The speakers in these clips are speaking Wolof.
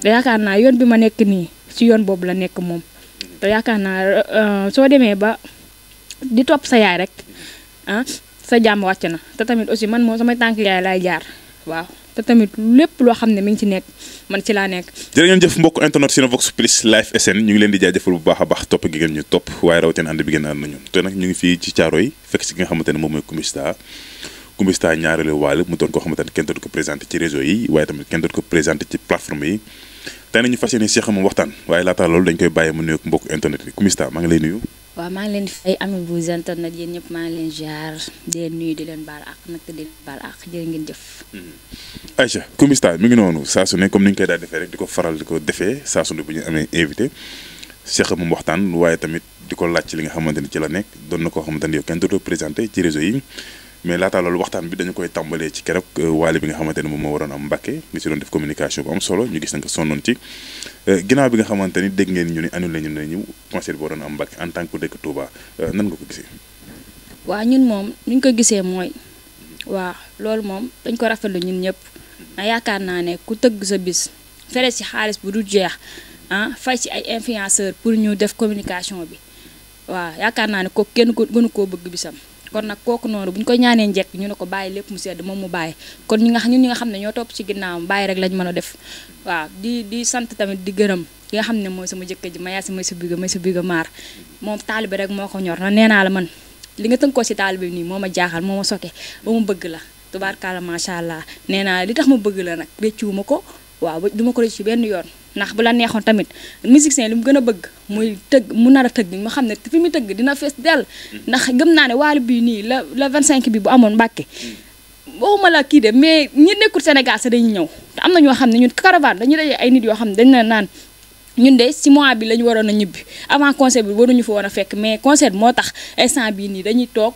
te yaakaar naa yoon bi ma nekk nii ci yoon boobu la nekk moom te yaakaar naa soo demee ba di topp sa yaay rek sa jàmm wàcc na te tamit aussi man moom samay tànk yaay laay jaar waaw te tamit lépp loo xam ne mi ngi ci nekk man ci laa nekk. jërë ngeen jëf mbokk internet Cinevox Plus Live SN ñu ngi leen di jaajëfal bu baax a baax topp gi ngeen ñu topp waaye rawatina ànd bi ngeen ànd nañu te nag ñu ngi fii ci Thiaroye fekk si ki nga xamante ne moom mooy Coumba ñaareelu waale mu doon koo xamante ne kenn doon ko présenté ci réseau yi waaye tamit kenn doon ko présenté ci plateforme yi tey nañu fas yéene seex moom waxtaan waaye laata loolu dañ koy bàyyi mu nuyoog mbokk internet yi Coumba maa ngi lay nuyu. waaw maa ngi leen di fay ami bu internet yéen ñëpp maa ngi leen jaar di leen nuyu di leen baal ak nag te di leen baal ak jërë ngeen jëf. Aïcha Coumba mi ngi noonu saa su ne comme ni ñu koy daal defee rek di ko faral di ko defee saa su ne bu ñu amee invité seex moom waxtaan waaye tamit di ko laaj ci li nga xamante ni ci la nekk doon na koo xamante ni yow kenn dootoo présenté ci réseau yi mais laata loolu waxtaan bi dañu koy tàmbalee ci keroog waale bi nga xamante ne moom moo waroon am Mbàkke nga si doon def communication bu am solo ñu gis na nga sonnoon ci ginnaaw bi nga xamante ni dégg ngeen ñu ni annulé ñu ne ñu concert bi waroon am Mbàkke en tant que dëkk Touba nan nga ko gisee. waaw ñun moom ni ñu ko gisee mooy waaw loolu moom dañ ko rafetlu ñun ñëpp na yaakaar naa ne ku tëgg sa bis fere ci xaalis bu du jeex fay ci ay influenceur pour ñu def communication bi waaw yaakaar naa ne ko kenn ko gënu koo bëgg bisam. kon nag kooku noonu bu ñu ko ñaanee njëkk ñu ne ko bàyyi lépp mu sedd moom mu bàyyi kon ñun ñi nga xam ne ñoo topp ci ginnaawam bàyyi rek lañ mën a def waaw di sant tamit di gërëm ki nga xam ne mooy sama jëkkër ji ma yaa si may sa biga maar moom taalibe rek moo ko ñor na nee naa la man li nga tënk ko si taalibe nii moo ma jaaxal moo ma soke ba ma bëgg la tubaarkalla macha allah nee naa li tax ma bëgg la nag réccuwuma ko waaw ba du ma ko rëcc ci benn yoon ndax bu la neexoon tamit musicien li mu gën a bëgg muy tëgg mu nar a tëgg ma xam ne fi mu tëgg dina fees dell ndax gëm naa ne waali bii nii la 25 bi bu amoon Mbàkke waxuma la kii de mais ñi nekkul Sénégal sax dañuy ñëw te am na ñoo xam ne ñun caravane dañuy daje ay nit yoo xam ne dañ na naan ñun de si mois bi la ñu waroon a ñibbi avant concert bi waruñu fa woon a fekk mais concert moo tax instant bii nii dañuy toog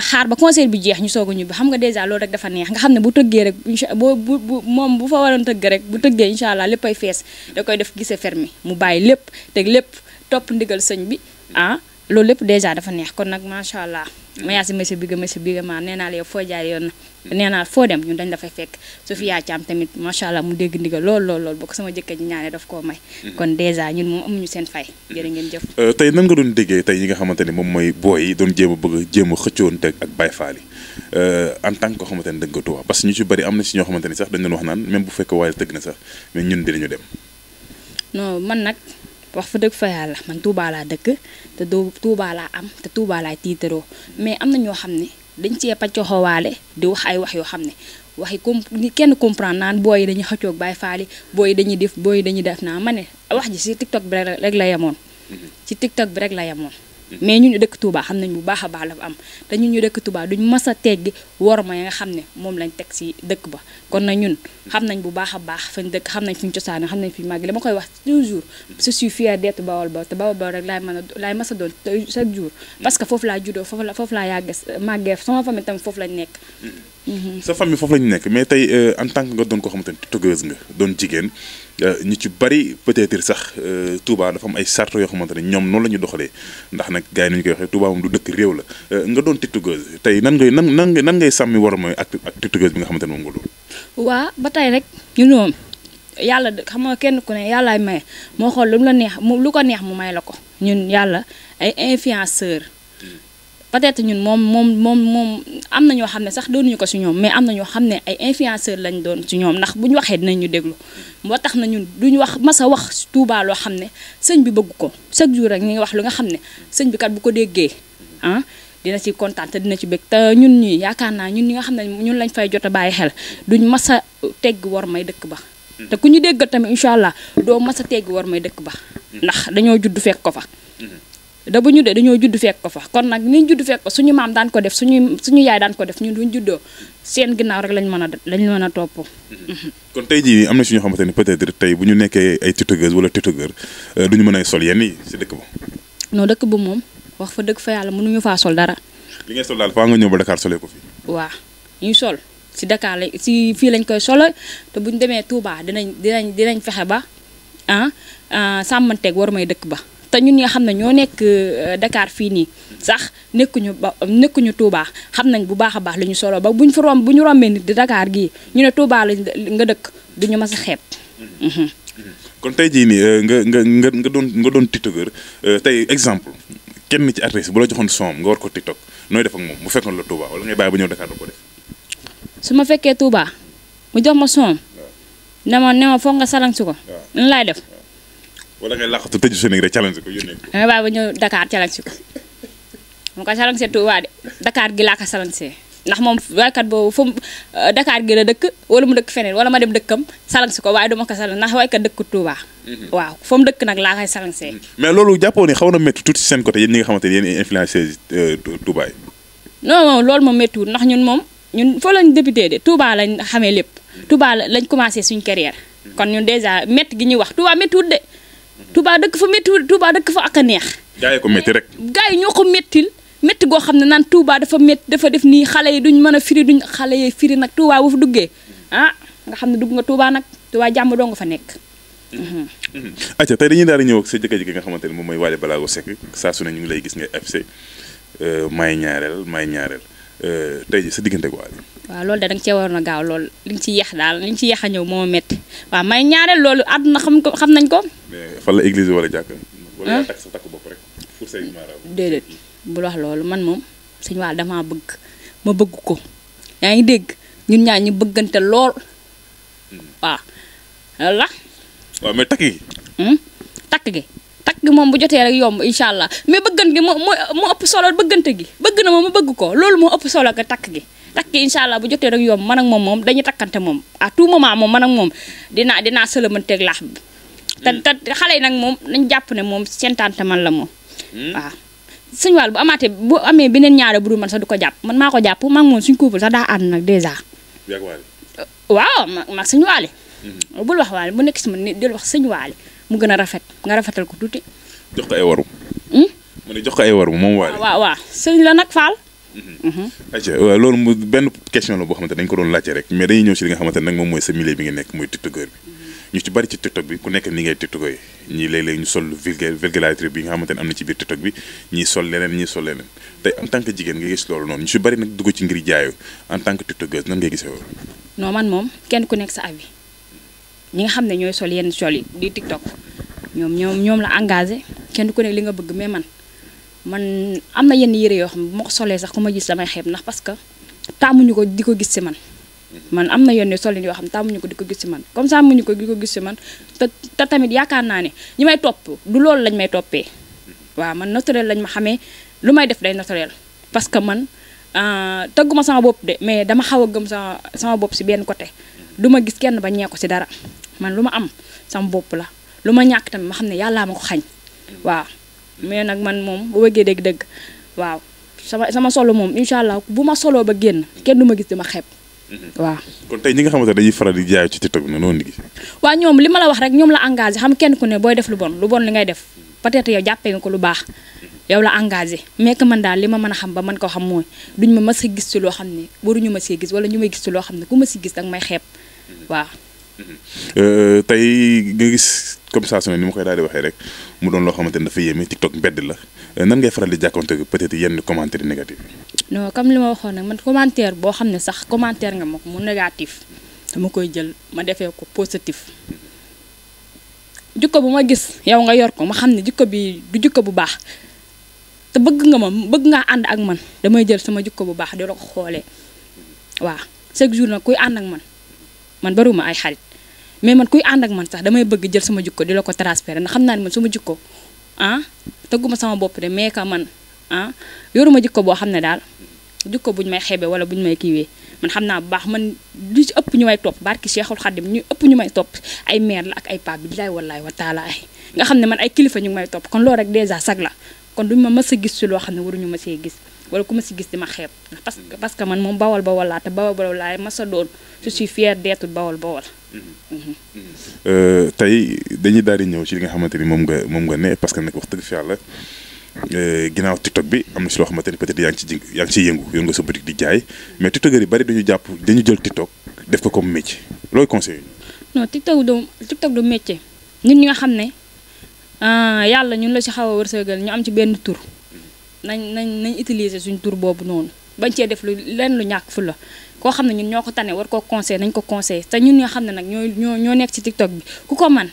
xaar ba concert bi jeex ñu soog a ñibbi xam nga dèjà loolu rek dafa neex nga xam ne bu tëggee rek bu moom bu fa waroon tëgg rek bu tëggee incha allah léppay fees da koy def gise fermé mu bàyyi lépp teg lépp topp ndigal sëñ bi loolu lépp dèjà dafa neex kon nag macha allah ma yaa si monsieur biga ma nee naa la yow foo jaar yoon nee naa foo dem ñun dañ dafay fekk Sofia Thiam tamit macha allah mu dégg ndigal lool boo ko sama jëkkër ji ñaane daf koo may kon dèjà ñun moom amuñu seen fay jërë ngeen jëf tey nan nga doon déggee tey yi nga xamante ne moom mooy booy yi doon jéem a xëccoonte ak Baye Fall yi en tant que koo xamante ne dëgg nga Touba parce que ñu ci bëri am na si ñoo xamante ni sax dañ doon wax naan même bu fekkee waaye tëgg na sax mais ñun dinañu dem non man nag wax fa dëgg fa yàlla man Touba laa dëkk te Touba laa am te Touba laay tiitaroo mais am na ñoo xam ne dañ cee paccoxowaale di wax ay wax yoo xam ne waxi ni kenn comprendre naan booy yi dañuy xëccoog Baye Fall yi booy yi dañuy def naa ma ne wax ji si TikTok bi rek la yemoon ci TikTok bi rek la yemoon mais ñun ñu dëkk Touba xam nañ bu baax a baax la fa am te ñun ñu dëkk Touba duñ mas a teggi worma ya nga xam ne moom lañ teg si dëkk ba kon na ñun xam nañ bu baax a baax fañ dëkk xam nañ fi ñu cosaan xam nañ fi màgg li ma koy wax toujours je suis fière d'être Bawol ba te Bawol ba rek laay mas a doon chaque jour parce que foofu laa juddoo foofu laa yàgg màggee sama famille tamit foofu lañ nekk sa famille foofu lañu nekk mais tey en tant que nga doon ko xamante ne tiktokeuse nga doon jigéen ñu ci bari peut-être sax Touba dafa am ay charte yoo xamante ne ñoom noonu la ñu doxalee ndax nag gars yi nañu koy waxee Touba moom du dëkk réew la nga doon tiktokeuse tey nan ngay sàmmi war a mooy ak tiktokeuse bi nga xamante ne moom nga doon waa ba tey rek ñun moom yàlla xam nga kenn ku ne yàllaay maye moo xool lu la neex lu ko neex mu may la ko ñun yàlla ay influenceur peut-être ñun moom am na ñoo xam ne sax doonuñu ko ci ñoom mais am na ñoo xam ne ay influenceur lañ doon ci ñoom ndax bu ñu waxee dinañ ñu déglu moo tax na ñun duñu wax mas a wax Touba loo xam ne sëñ bi bëgg ko chaque jour rek ñu ngi wax lu nga xam ne sëñ bi kat bu ko déggee dina ci kontaan te dina ci bëgg te ñun ñii yaakaar naa ñun ñi nga xam ne ñun lañ fay jot a bàyyi xel duñ mas a tegg war may dëkk ba te ku ñu déggal tamit incha allah doo mas a tegg war may dëkk ba ndax dañoo judd fekk ko fa da bu ñu dee dañoo judd fekk ko fa kon nag niñ judd fekk ko suñu maam daan ko def suñu yaay daan ko def ñun duñ juddoo seen ginnaaw rek lañ mën a topp. kon tey jii am na si ñoo xamante ni peut-être tey bu ñu nekkee ay tiktokeuse wala tiktokeur duñu mën a sol yenn yi si dëkk ba. non dëkk ba moom wax fa dëgg fa yàlla mënuñu faa sol dara. li ngay sol daal faa nga ñëw ba Dakar solee ko fii. waaw ñuy sol si Dakar la si fii lañ koy solo te buñ demee Touba dinañ fexe ba sàmmanteeg war may dëkk ba. te ñun ñi nga xam ne ñoo nekk Dakar fii nii sax nekkuñu Touba xam nañ bu baax a baax li ñu solo ba bu ñu rombee nit di Dakar gii ñu ne Touba la nga dëkk duñu mas a xeeb kon tey jii nii nga doon tiktokeur tey exemple kenn ci artiste bu la joxoon son nga war ko tiktok nooy def ak moom bu fekkoon la Touba wala ngay bàyyi ba ñëw Dakar doo ko def. su ma fekkee Touba mu jox ma son ne ma foog nga salang si ko. lan laay def. wala ngay làqatu tëju sa néeg rek challenge ko yónnee ko. damay bàyyi ba ñëw Dakar challenge si ko mu ko salang see Touba de Dakar gi laa ko salang see ndax moom waykat boobu fu Dakar gi la dëkk wala mu dëkk feneen wala ma dem dëkkam salang si ko waaye duma ko salang ndax waykat dëkk Touba. waaw fa mu dëkk nag laa koy salang see. mais loolu jàppoo ne xaw na métti tuuti si seen côté yéen ñi nga xamante ne yéen influenceurs Touba yi. non loolu moom méttiwul ndax ñun foo lañ député de Touba lañ xamee lépp Touba lañ commencé suñ carrière kon ñun dèjà métti gi ñuy wax Touba méttiwul de Touba dëkk fa méttiwul Touba dëkk fa ak a neex. gaa yi ko métti rek. gaa yi ñoo ko méttil métti goo xam ne naan Touba dafa métti dafa def nii xale yi duñ mën a firi duñ xale yi firi nag Touba bu fa duggee nga xam ne dugg nga Touba nag Touba jàmm doo nga fa nekk. acca tey dañuy daal di ñëw ak sa jëkkër ji nga xamante ne moom mooy Wally Ballago Seck saa su ne ñu ngi lay gis nga FC may ñaareel tey ji sa diggante ak Wally. waaw loolu da nga cee waroon a gaaw loolu li nga ci yeex daal li nga ci yeex a ñëw moo métti waaw may ñaareel loolu àdduna xam nañ ko. mais fan la église wala jàkka. wala yaa takk sa takk bopp rek pour say maaraam. déedéet bul wax loolu man moom sëñ Wally damaa bëgg ma bëgg ko yaa ngi dégg ñun ñaar ñu bëggante lool waaw loolu la. waaw mais takk gi. takk gi moom bu jotee rek yomb incha allah mais bëggante gi moo ëpp solo bëggante gi bëgg na ma bëgg ko loolu moo ëpp solo que takk gi incha allah bu jotee rek yomb man ak moom dañuy takkante moom à tout moment moom man ak moom dinaa sëlëmanteeg laax bi te xale yi nag moom nañ jàpp ne moom seen tante man la moom waaw sëñ Wally bu amee beneen ñaare bu dul man sax du ko jàpp man maa ko jàpp maa ngi moom suñu couple sax daa ànd nag dèjà waaw maag sëñ Wally bul wax Wally bu nekk si man ni del wax sëñ Wally mu gën a rafet nga rafetal ko tuuti. jox ko ay warum. mu ne jox ko ay warum moom Wally. waaw sëñ la nag Fall. ayca loolu mu benn question la boo xamante dañ ko doon laajte rek mais dañuy ñëw si li nga xamante ne nag moom mooy sa milieu bi nga nekk mooy tiktokeur bi ñu ci bari ci tiktok bi ku nekk ni ngay tiktokeur ñii léeg-léeg ñu sol vulgarité bi nga xamante ne am na ci biir tiktok bi ñii sol leneen tey en tant que jigéen nga gis loolu noonu ñu ci bari nag dugg ci ngir jaayu en tant que tiktokeuse nan ngay gisee loolu. non man moom kenn ku nekk sa avis ñi nga xam ne ñooy sol yenn sol yi di tiktok ñoom la engagé kenn ku nekk li nga bëgg mais man am na yenn yére yoo xam ne bu ma ko solee sax ku ma gis damay xeeb ndax parce que taamuñu ko di ko gis si man am na yenn solin yoo xam ne taamuñu ko di ko gis si man comme ça amuñu ko di ko gis si man te tamit yaakaar naa ne ñi may topp du loolu lañ may toppee waaw man naturel lañ ma xamee lu may def day naturel parce que man tëgguma sama bopp de mais dama xaw a gëm sama bopp si benn côté du ma gis kenn ba ñee ko si dara man lu ma am sama bopp la lu ma ñàkk tamit ma xam ne yàllaa ma ko xañ waaw mais nag man moom bu bëggee dégg-dégg waaw sama solo moom incha allah bu ma soloo ba génn kenn du ma gis dama xeeb waaw. kon tey ñi nga xamante dañuy faral di jaay ci TikTok bi noonu la gis. waaw ñoom li ma la wax rek ñoom la engagé xam kenn ku ne booy def lu bon li ngay def peut-être yow jàppee nga ko lu baax yow la engagé mais que man daal li ma mën a xam ba man ko xam mooy duñ ma mës a gis ci loo xam ne waruñu ma see gis wala ñu may gis ci loo xam ne ku ma si gis danga may xeeb waaw. tey nga gis comme ça su ne ni ma koy daal di waxee rek mu doon loo xamante ne dafa yéeme TikTok mbedd la nan ngay faral di jàkkoonte peut-être yenn commentaire négatif. non comme li ma waxoon nag man commentaire boo xam ne sax commentaire nga ma ko mu négatif dama koy jël ma defee ko positif jikko bu ma gis yow nga yor ko ma xam ne jikko bi du jikko bu baax te bëgg ngaa ànd ak man damay jël sama jikko bu baax di la ko xoolee waaw chaque jour nag kuy ànd ak man baruma ay xarit mais man kuy ànd ak man sax damay bëgg jël sama jikko di la ko transférer ndax xam naa ne man sama jikko tëgguma sama bopp de mais que man yoruma jikko boo xam ne daal jikko buñ may xeebe wala buñ may kiiwee man xam naa bu baax man li ci ëpp ñu may topp barki Cheikhul Khadim ñu ëpp ñu may topp ay mère la ak ay pap bi bilaay wallaay wa taala ay nga xam ne man ay kilifa ñu ngi may topp kon loolu rek dèjà sag la kon duñ ma mës a gis ci loo xam ne waruñu ma see gis wala ku ma si gis di ma xeeb parce que man moom bawal laa te bawal laay masa doon je suis fière d'être bawal. tey dañuy daal di ñëw ci li nga xamante ni moom nga ne parce que nag wax dëgg fi yàlla ginnaaw TikTok bi am na si loo xamante ni peut-être yaa ngi ciy yëngu yor nga sa boutique di jaay mais tiktokeur yi bari dañu jël TikTok def ko comme métier looy conseil. non TikTok du métier ñun ñi nga xam ne yàlla ñun la si xaw a wërsëgal ñu am ci benn tur nañ utiliser suñ tur boobu noonu bañ cee def lu ñàkk fu la koo xam ne ñun ñoo ko tane war koo conseil nañ ko conseil te ñun ñoo xam ne nag ñoo nekk ci TikTok bi ku ko man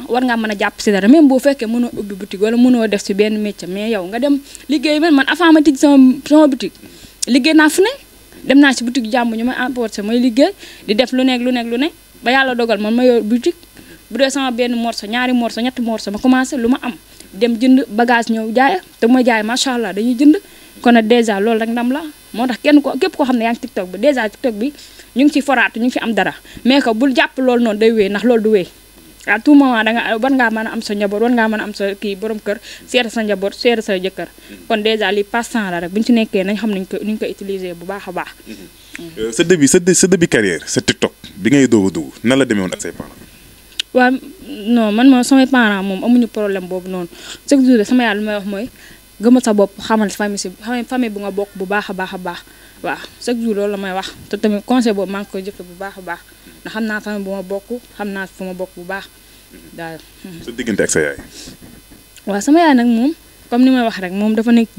war ngaa mën a jàpp si dara même boo fekkee mënoo ubbi boutique wala mënoo def si benn métier mais yow nga dem liggéey man avant ma tijj sama boutique liggéey naa fu ne dem naa si boutique jàmm ñu may emporté may liggéey di def lu nekk ba yàlla dogal man ma yor boutique bu dee sama benn morceau ñaari morceau ñetti morceau ma commencé lu ma am dem jënd bagage ñëw jaay te ma jaay macha allah dañuy jënd kon nag dèjà loolu rek ndam la moo tax képp koo xam ne yaa ngi TikTok bi dèjà TikTok bi ñu ngi ci foraatu ñu ngi fi am dara mais que bul jàpp loolu noonu day wéy ndax loolu du wéy à tout moment war ngaa mën a am sa njaboot war ngaa mën a am sa kii borom kër seeta sa njaboot seeta sa jëkkër kon dèjà li passe-temps la rek bu ñu ci nekkee nañ xam niñ ko utiliser bu baax a baax. sa début carrière sa TikTok bi ngay doog a dugg nan la demee woon ak say parents. waaw non man moom samay parents moom amuñu problème boobu noonu chaque jour sama yaay lu may wax mooy gëmal sa bopp xamal famille bu nga bokk bu baax a baax a baax waaw chaque jour loolu la may wax te tamit conseil boobu maa ngi koy jëfe bu baax a baax ndax xam naa famille bu ma bokk xam naa fu ma bokk bu baax daal. sa diggante ak sa yaay. waaw sama yaay nag moom comme ni may wax rek moom dafa nekk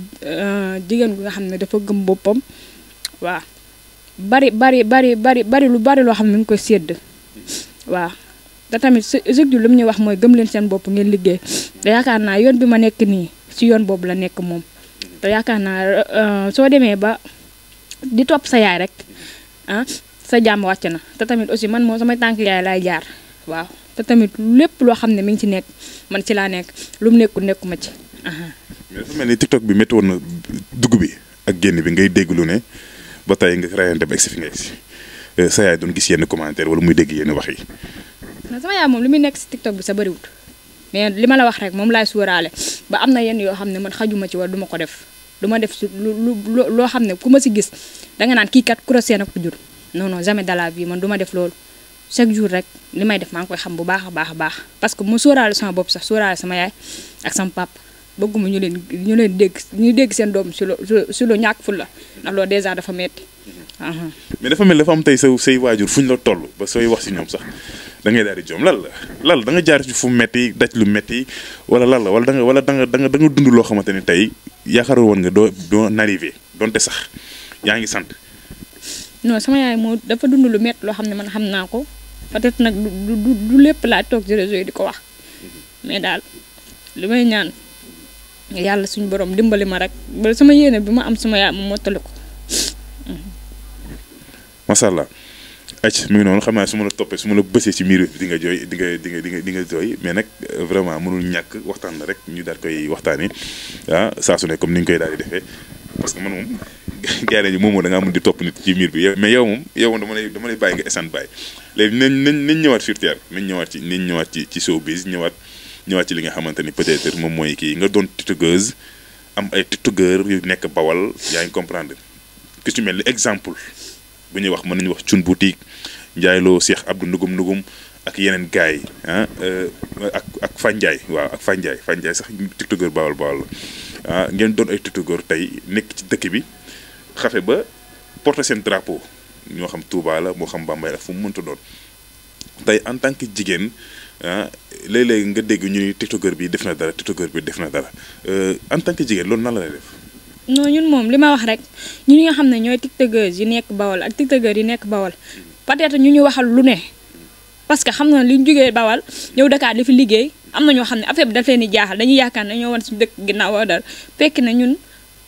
jigéen gu nga xam ne dafa gëm boppam waaw bari lu bari loo xam ne mi ngi koy sédd waaw. te tamit lu mu ñuy wax mooy gëm leen seen bopp ngeen liggéey te yaakaar naa yoon bi ma nekk nii ci yoon boobu la nekk moom te yaakaar naa soo demee ba di topp sa yaay rek sa jàmm wàcc na te tamit aussi man moom samay tànk yaay laay jaar waaw te tamit lépp loo xam ne mi ngi ci nekk man ci laa nekk lu mu nekkuma ci. mais dafa mel ni TikTok bi métti woon na dugg bi ak génn bi ngay dégg lu ne ba tey nga rayante ba egsi fi nga egsi sa yaay doon gis yenn commentaire wala muy dégg yenn wax yi. sama yaay moom li muy nekk si TikTok bi sa bëriwut mais li ma la wax rek moom laay sóoraale ba am na yenn yoo xam ne man xajuma ci wala du ma ko def du ma def loo xam ne ku ma si gis danga naan kii kat kurosee na ko jur non jamais de la vie man du ma def loolu chaque jour rek li may def maa ngi koy xam bu baax a baax parce que mu sóoraale sama bopp sax sóoraale sama yaay ak sama papa bëgguma ñu leen dégg seen doom si lu ñàkk ful la ndax loolu dèjà dafa metti mais dafa mel dafa am tey say waajur fu ñu la toll ba sooy wax si ñoom sax da ngay daal di joom lal da nga jaar ci fu metti daj lu metti wala da nga dund loo xamante ni tey yaakaaroon woon nga doo arrivé donte sax yaa ngi sant. non sama yaay moo dafa dund lu metti loo xam ne man xam naa ko peut-être nag du lépp laa toog ci réseau yi di ko wax mais daal li may ñaan yàlla suñu borom dimbali ma rek ba sama yéene bi ma am sama yaay mu mottali ko. macha allah acc mi ngi noonu xam naa su ma la toppee su ma la bësee ci miir di nga jooy di nga jooy mais nag vraiment mënul ñàkk waxtaan la rek ñu daal koy waxtaanee saa su ne comme ni ñu koy daal di defee parce que man moom gars yi moom da ngaa mën di topp nit ci miir bi mais yow moom dama lay bàyyi nga essan bàyyi léegi nañ ñëwaat sur terre nañ ñëwaat ci showbiz ñëwaat ci li nga xamante ni peut-être moom mooy kii nga doon tiktokeuse am ay tiktokeur yu nekk Bawal yaa ngi comprendre ku ci mel ni exemple bu ñuy wax mën nañu wax Thioune Boutique Ndiaye Lo Cheikh Abdou Ndugum ak yeneen gars yi ak Fandiaye waaw ak Fandiaye sax tiktokeur Bawal la ngeen doon ay tiktokeur tey nekk ci dëkk bi xafe ba porter seen drapeau ñoo xam Touba la moo xam Bambey la fu mu mënta doon tey en tant que jigéen léeg-léeg nga dégg ñu ni tiktokeur bi def na dara en tant que jigéen loolu nan la lay def. non ñun moom li ma wax rek ñi nga xam ne ñooy tiktokeurs yi nekk Bawal ak tiktokeurs yi nekk Bawal peut-être ñu waxal lu ne parce que xam na li ñu jógee Bawal ñëw Dakar li fi liggéey am na ñoo xam ne affaire bi daf leen di jaaxal dañuy yaakaar ne ñoo wan suñu dëkk ginnaaw wala dara fekk na ñun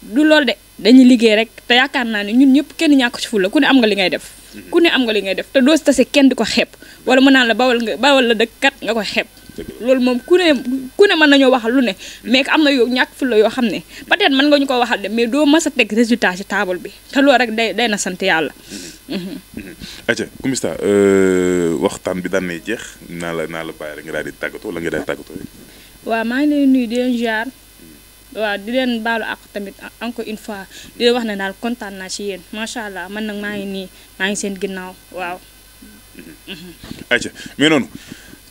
du loolu de dañuy liggéey rek te yaakaar naa ne ñun ñëpp kenn ñàkk ci fulla ku ne am nga li ngay def te doo si tase kenn di ko xeeb wala mën naan la Bawal la dëkk kat nga koy xeeb loolu moom ku ne mën nañoo waxal lu ne mais am na yoo ñàkk fulla yoo xam ne peut-être mën nga ñu ko waxal de mais doo mas a teg résultat ci table bi te loolu rek day na sant yàlla. acca Coumista waxtaan bi daan nay jeex naa la bàyyi rek nga daal di tàggatoo la nga daal di tàggatoo. waaw maa ngi leen nuyu di leen ziar waaw di leen baalu ak tamit encore une fois di leen wax ne daal kontaan naa ci yéen macha allah man nag maa ngi seen ginnaaw waaw. acca mais noonu.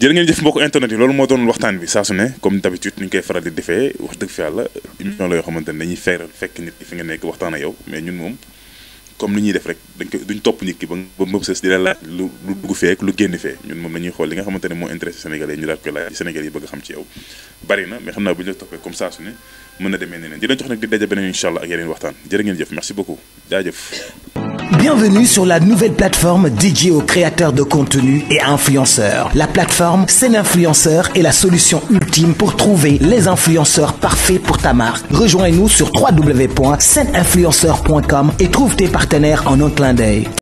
jërë ngeen jëf mbokk internet yi loolu moo doon waxtaan bi saa su ne comme d'habitude ni ñu koy faral di defee wax dëgg fi yàlla émission la yoo xamante ne dañuy fekk nit ki fi nga nekk waxtaan ak yow mais ñun moom comme li ñuy def rek duñ topp nit ki ba mëb sës di la laaj lu dugg fee ak lu génn fee ñun moom dañuy xool li nga xamante ne moo intéressé Sénégalais ñu daal koy laaj Sénégalais yi bëgg xam ci yow bari na mais xam naa bu ñu la toppee comme saa su ne mën na demee neneen di leen jox nag di daje beneen incha allah ak yeneen waxtaan jërë ngeen jëf merci beaucoup jaajëf Bienvenue sur la nouvelle plateforme dédiée aux créateurs de contenu et influenceurs. La plateforme SeneInfluenceur est la solution ultime pour trouver les influenceurs parfaits pour ta marque. Rejoins-nous sur www.seneinfluenceur.com et trouve tes partenaires en un clin d'œil.